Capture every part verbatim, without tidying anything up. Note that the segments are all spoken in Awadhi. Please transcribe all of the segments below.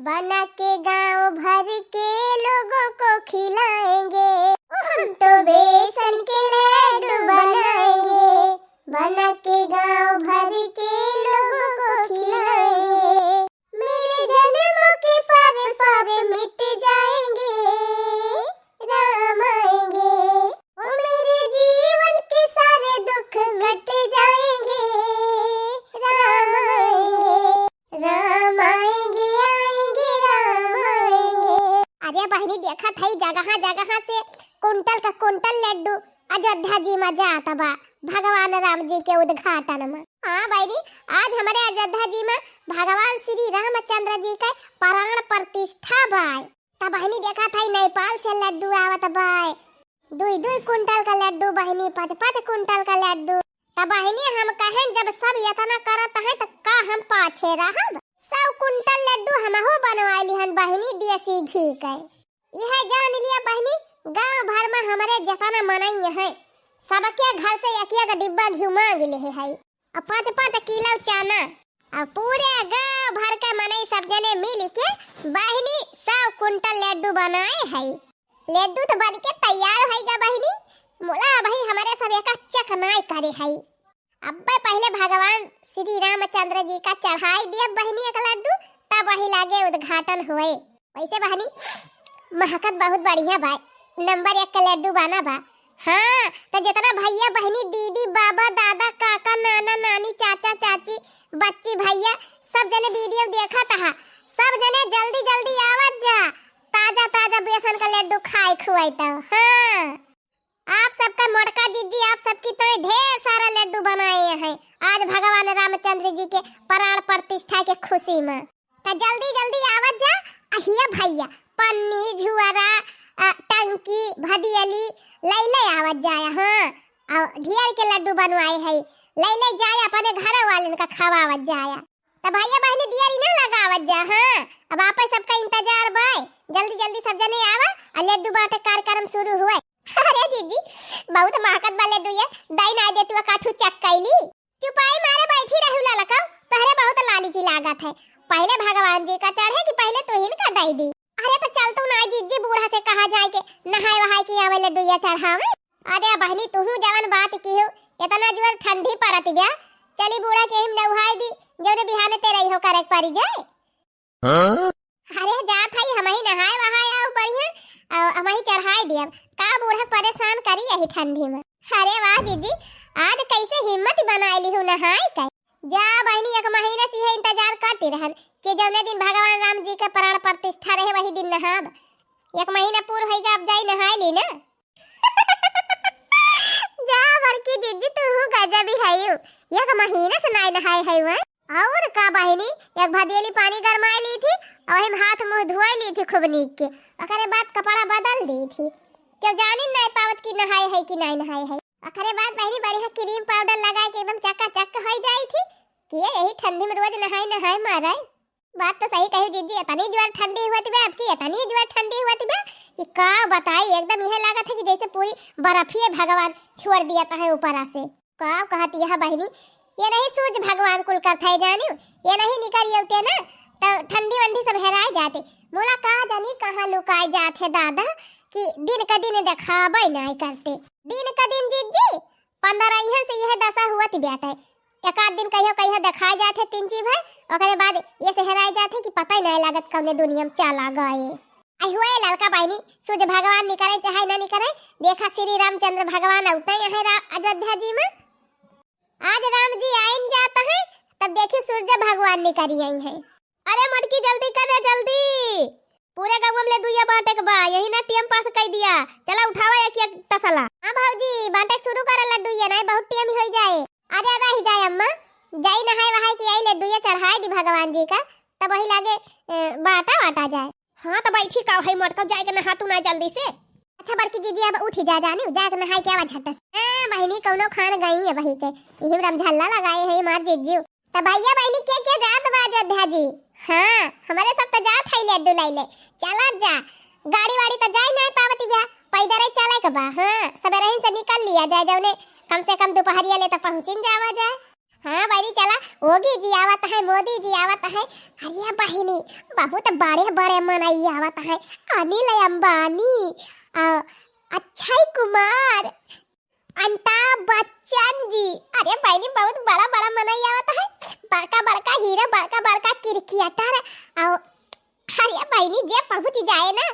बना के गांव भर के लोगों को खिलाएंगे, हम तो बेसन के लड्डू बनाएंगे, बना के गांव भर के लोगों को खिलाएंगे। मेरे जन्मों के सारे, सारे मिट जाएंगे, राम आएंगे। ओ मेरे जीवन के सारे दुख मिट जाएंगे, राम आएंगे, राम आएंगे, आएंगे, राम आएंगे। अरे बहिनी, देखत हई जगह जगह से कुंटल का कुंटल लड्डू अयोध्या जी मा जात बा भगवान राम जी के उद्घाटन मा। हाँ बहिनी, आज हमरे अयोध्या जी मा भगवान श्री रामचंद्र जी के प्राण प्रतिष्ठा बाय। त बहिनी देखत हई नेपाल से लड्डू आवत बाय, दुई दुई कुंटल का लड्डू बहिनी, पाँच पाँच कुंटल का लड्डू। त बहिनी हम कहेन जब सब एतना करत हैं त का हम पाछे रहब? सौ कुंटल लड्डू हमहू बनवाई लिहन बहिनी देसी घी के। इहे जान लिया बहिनी, गांव भर मा हमरे जेतना मनई हैं, सबके घर से एक एक डिब्बा घी मांग लेहे हई। अउ पाँच पाँच किलो चना, अउ पूरे गांव भर के मनई सब जने मिल के बहिनी सौ कुंटल लड्डू बनाए हई। लड्डू त बन के तैयार होइगा बहिनी, मुला भाई हमरे सब एक चक नाय करे हई। अब्बे पहिले भगवान श्री रामचंद्र जी का चढ़ाई दिया बहिनी एक लड्डू, तब वही लागे उद्घाटन होए। वैसे बहिनी महकत बहुत बढ़िया बा, नंबर एक के लड्डू बना बा। हाँ, त जितना भैया बहिनी, दीदी, बाबा, दादा, काका, नाना, नानी, चाचा, चाची, बच्ची, भैया, सब जने वीडियो देखत हा, सब जने जल्दी जल्दी आवत जा, ताजा ताजा बेसन का लड्डू खाए खुआई तब। हाँ, आप सबका मोटका जिज्जी आप सबकी ताई ढेर सारा लड्डू बनाए हैं आज भगवान रामचंद्र जी के प्राण प्रतिष्ठा के खुशी मा। त जल्दी जल्दी आवत जा। अहिया भैया, पन्नी, झुआरा, अ, टंकी, भदियली लैले आवत जाया। हाँ, अउ ढेर के लड्डू बनवाए है, लैले जाया, अपने घर वालन का खवावत जाया। त भैया बहिनी दियरी ना लगावत जा। हाँ, अब आपे सबका इंतजार बाय, जल्दी जल्दी सब जने आवा, अउ लड्डू बांटे कार्यक्रम शुरू हुए। अरे जीजी, बहुत महकत बा लड्डू, ये दाई ना दे तू काठू चक कैली। चुपाई मारे बैठी रहू ललका, तोहरे बहुत लालची लागत है। पहिले भगवान जी का चढ़े कि पहिले तू हिनका दई दी। अरे त चल तू ना जीजी, बूढ़ा से कहा जाए के नहाए वहाए के आवे लड्डुइया चढ़ावे। अरे बहिनी, तुहू जवन बात किहू, एतना जोर ठंडी परत बा, चली बूढ़ा के हिम नहाए दी, जौने बिहाने तेरे इहो करे के परी जाए। हाँ? अरे जात हई, हमही नहाए वहाए आउ बढ़िया, अउ हमही चढ़ाए दियब। का बूढ़ा परेशान करी यही ठंडी मा। अरे वाह जीजी, आज कैसे हिम्मत बनाए लिहू नहाए के। जा बहिनी, एक महीना से इहे इंतजार करती रहन कि जौने दिन भगवान राम जी के प्राण प्रतिष्ठा रहे वही दिन नहाब। एक महीना पूर होइगा, अब जाई नहाए ली ना। जा बड़की जीजी, तू गजब ही हयू, एक महीना से नाय नहाए हयू, हैं? और का बहिनी, एक भदेली पानी गरमाए ली थी, और वही में हाथ मुंह धोए ली थी खूब नीक के, ओकरे बाद कपड़ा बदल दी थी, क्यों जानी नाय पावत कि नहाए है कि नाय नहाए है। ओकरे बाद बहिनी बढ़िया क्रीम पाउडर लगाए के एकदम चकाचक हो जाई थी, कि ये यही ठंडी में रोज नहाए नहाए मारे। बात तो सही कही जीजी, इतनी जोर ठंडी हुआ थी बे, आपकी इतनी जोर ठंडी हुआ थी बे कि का बताई, एकदम यह लागत है कि जैसे पूरी बर्फिए भगवान छोड़ दिया था है ऊपर से। का कहत यह बहिनी, ये नहीं सूरज भगवान कुल करत है जानियो, ये नहीं निकल येते ना तो ठंडी वंडी सब हेराए जाते। मोला का जानी कहाँ लुकाए जात है दादा कि दिन का दिन देखाबे नहीं करते। दिन का दिन जीजी पंद्रह से यह दशा हुआ थी बेटा, एक आध दिन कहियो कहियो देखाए जात है तीन चीज है, ओकरे बाद ये से हेराए जात है कि पता ही नहीं लागत कौने दुनिया में चला गए। आई हुए ललका बहिनी, सूरज भगवान निकरे चाहे ना निकरे, देखा श्री रामचंद्र भगवान अउते हैं रा-, अयोध्या जी में। आज राम जी आइन जात हैं, तब देखियो सूरज भगवान निकरी आई हैं। अरे मोटकी जल्दी कर रे जल्दी, पूरे गाँव में लड्डुइया बांटे के बा, यही ना टेम पास कई दिया। चला उठावा एक एक तसला। हाँ भौजी, बांटे शुरू कर लड्डुइया, नहीं बहुत टेम हो जाए। अरे रह जाए अम्मा, जाई नहाए वहाए के आई लड्डुइया चढ़ाए दी भगवान जी का, तब वही लागे, ए, बांटा वाटा जाए। हाँ, तो बैठी का है मोटका, जाए के नहा तू ना जल्दी से। अच्छा बड़की जीजी, अब उठी जा जानी, जाए के नहाए के आवा झट से। हाँ बहिनी, कौनो खान गई है वही के, यही रमझल्ला लगाए है हमार जीजी। तो भैया बहिनी के के जात बा अयोध्या जी? हाँ, हमारे सब तो जात है लड्डू लैले। चलत जा, गाड़ी वाड़ी तो जाए ना पावती बा, पैदल ही चले के बा। हाँ, सबेरहिन से निकल लिया जाए, जौने कम से कम दोपहरिया ले तो पहुँचिन जावा जाए। हाँ बहिनी, चला, योगी जी आवत है, मोदी जी आवत है। अरे बहिनी, बहुत बड़े बड़े मनई आवत है, अनिल अंबानी, आ, अक्षय कुमार, अमिताभ बच्चन जी। अरे बहिनी, बहुत बड़ा बड़ा मनई आवत है, बड़का बड़का हीरो, बड़का बड़का क्रिकेटर। आ, अरे बहिनी, जे पहुँच जाए ना,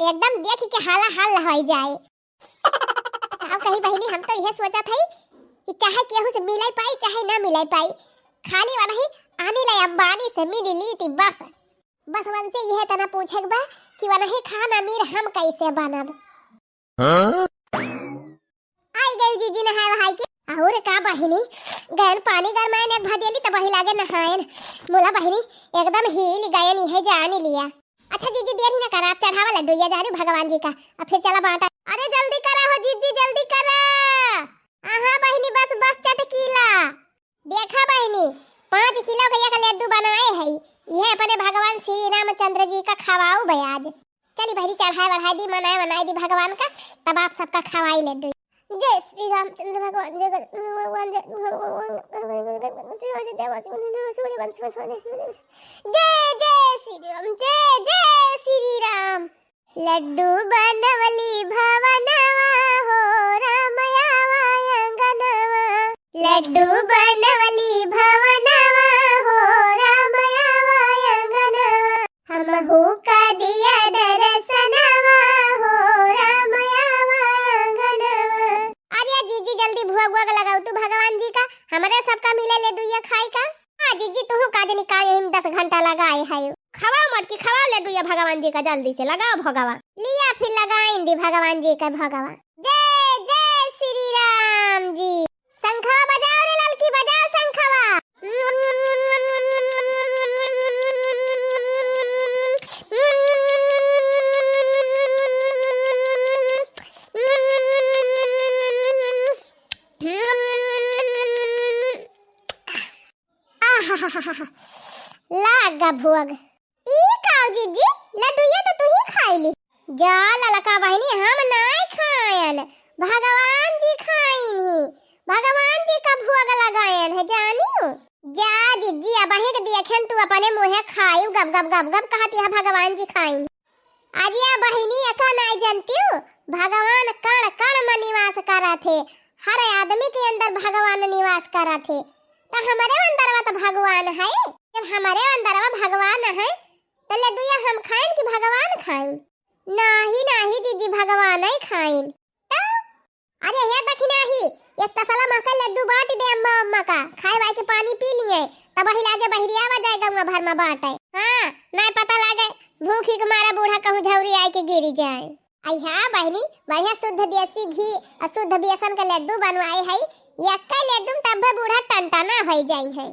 एकदम देख के हाला हल्ला होइ जाए। अब कही बहिनी, हम तो इहे सोचत हई कि चाहे केहू से मिले पाई, चाहे ना मिले पाई, खाली वनही अनिल अंबानी से मिल ली थी बस। बस वनसे इहे तना पूछे के बा कि वनही खान अमीर हम कैसे बनब। हाँ? आई गई जीजी नहाए वहाए के। और का बहिनी, गयन पानी गरमायन एक भदेली तब वही लागे नहायन। मोला बहिनी, एकदम हिल गयन, इहे जान लिया। अच्छा जीजी, देर ही ना करा, आप चढ़ावा लड्डू या जानू भगवान जी का, अब फिर चला बांटा। अरे जल्दी करा हो जीजी, जल्दी करा। आहा बहिनी, बस बस चटकीला। देखा बहिनी, पाँच किलो के एक लड्डू बनाए है, इहे अपने भगवान श्री रामचंद्र जी का खवाऊ बयाज। चली बहिनी, चढ़ाए बढ़ाए दी, मनाए मनाए दी भगवान का, तब आप सबका खवाई लड्डू। जय श्री रामचंद्र भगवान, जय गण-, भगवान, जय भगवान, जय जय श्री राम, जय जय श्री राम। लड्डू बनवली भवनवा हो राम आवा अंगनवा। लड्डू बनवली भवनवा हो राम आवा अंगनवा। हमहू का दिया दरसनवा हो राम आवा अंगनवा। अरे जीजी, जल्दी भोग वोग लगाऊ तू भगवान जी का, हमरे सबका मिले लड्डुइया खाई का। हाँ जीजी, तुहू का जनी का यही में दस घंटा लगाए है। खवाओ मटकी, खवाओ लड्डू या भगवान जी का, जल्दी से लगाओ भोगवा। लिया फिर लगाइन दी भगवान जी का भोगवा। जय जय श्री राम जी। शंखवा बजाओ रे ललकी, बजाओ शंखवा। आहाहाहा। लाग गा भोग। ई काऊ जीजी, लड्डुइया तो तू ही खाई ली। जा ललका बहिनी, हम नाय खायन, भगवान जी खाइन ही, भगवान जी का भोग लगायन है, जानियो। जा जीजी, अब अहिक देखेन तू अपने मुँहे खायू, गब गब गब गब कहत यह भगवान जी खाइन। अरे बहिनी, एका नाय जनतिउ, भगवान कण कण में निवास करत हे, हर आदमी के अंदर भगवान निवास करत हे। त हमरे अंदरवा त भगवान है, जब हमरे अंदरवा भगवान है, त लड्डुइया हम खाइन कि भगवान खाइन? नाही, नाही जीजी, भगवान ही खाइन। त अरे हे दखिनाही, एक तसला महका लड्डू बाँट दे अम्मा, अम्मा का, खाए वाए के पानी पी लिए, तब वही लागे बहरिया आवा जाए गौवा भर में बाँटे। हाँ, नाय पता लागे, भूखी के मारा बूढ़ा कहूँ झौरी आए के गिरी जाए। आई हाँ बहिनी, बढ़िया शुद्ध देसी घी और शुद्ध बेसन के लड्डू बनवाए है, यक्का लड्डू में तब्बे बूढ़ा टनटना होइ जाई है।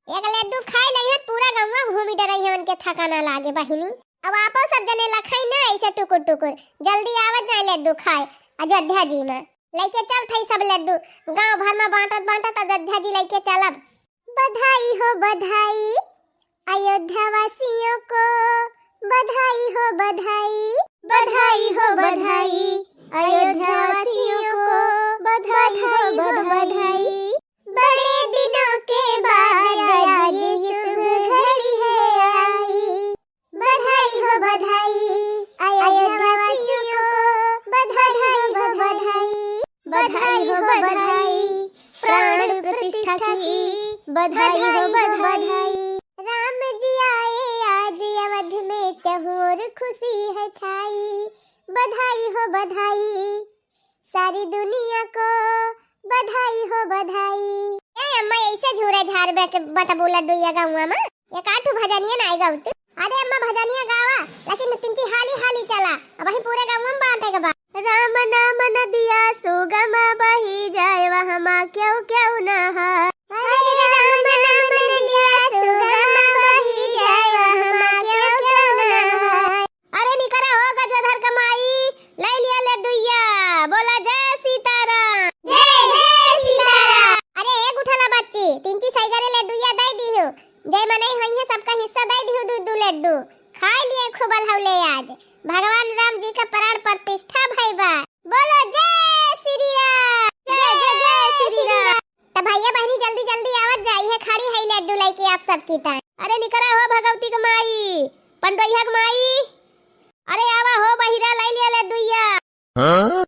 एक लड्डू खाई लइहस, पूरा गौवा घूमी डरई है, उनके थका ना लागे बहिनी। अब आपो सब जने लखाई ना ऐसे टुकुर टुकुर, जल्दी आवत जाए लड्डू खाए अयोध्या जी में। लइके चल थई सब लड्डू, गाँव भर में बाँटत बाँटत अयोध्या जी लइके चलब। बधाई हो बधाई अयोध्या वासियों को, बधाई हो बधाई, बधाई हो बधाई अयोध्या वासियों को, बधाई हो बधाई। बड़े दिनों के बाद आज ये शुभ घड़ी है आई। बधाई हो बधाई अयोध्या वासियों को, बधाई हो बधाई, बधाई हो बधाई प्राण प्रतिष्ठा की, बधाई हो बधाई। राम जी आए आज अवध में, चहुँओर खुशी है छाई। बधाई हो बधाई, सारी दुनिया को बधाई हो बधाई। ए अम्मा, ऐसे झूरे झार बैठ बटबू लड्डुइया गौवा में? एक आठ भजनिया ना आई गौत। अरे अम्मा, भजनिया गावा, लेकिन तिनची हाली हाली चला, अब वही पूरे गौवा में बाँटे के बा। राम नाम नदिया सुगम बही जाए, वहाँ क्यों क्यों नहा। अरे राम नाम नदिया सुगम बही जाए, वहाँ क्यों क्यों नहा। अरे निकरा हो गजोधर का माई, लै लिया लड्डुइया, बोला जय सीताराम। जय जय सीताराम। अरे ए गुठला बच्ची, तिनची सैगरे लड्डुइया दै दिहु, जय मनई होई है सबका हिस्सा दै दिहु दू दू लड्डू, खाई लिए खूब अलहौले आज। भगवान राम जी का प्राण प्रतिष्ठा भई बा। बोलो जय श्री राम। जय जय जय श्री राम। त भैया बहिनी कि आप सबकी ताई। अरे निकरा हो भगवती के माई, पंडोइहा के माई। अरे आवा हो बहिरा, लाई लिया लड्डुइया। हाँ?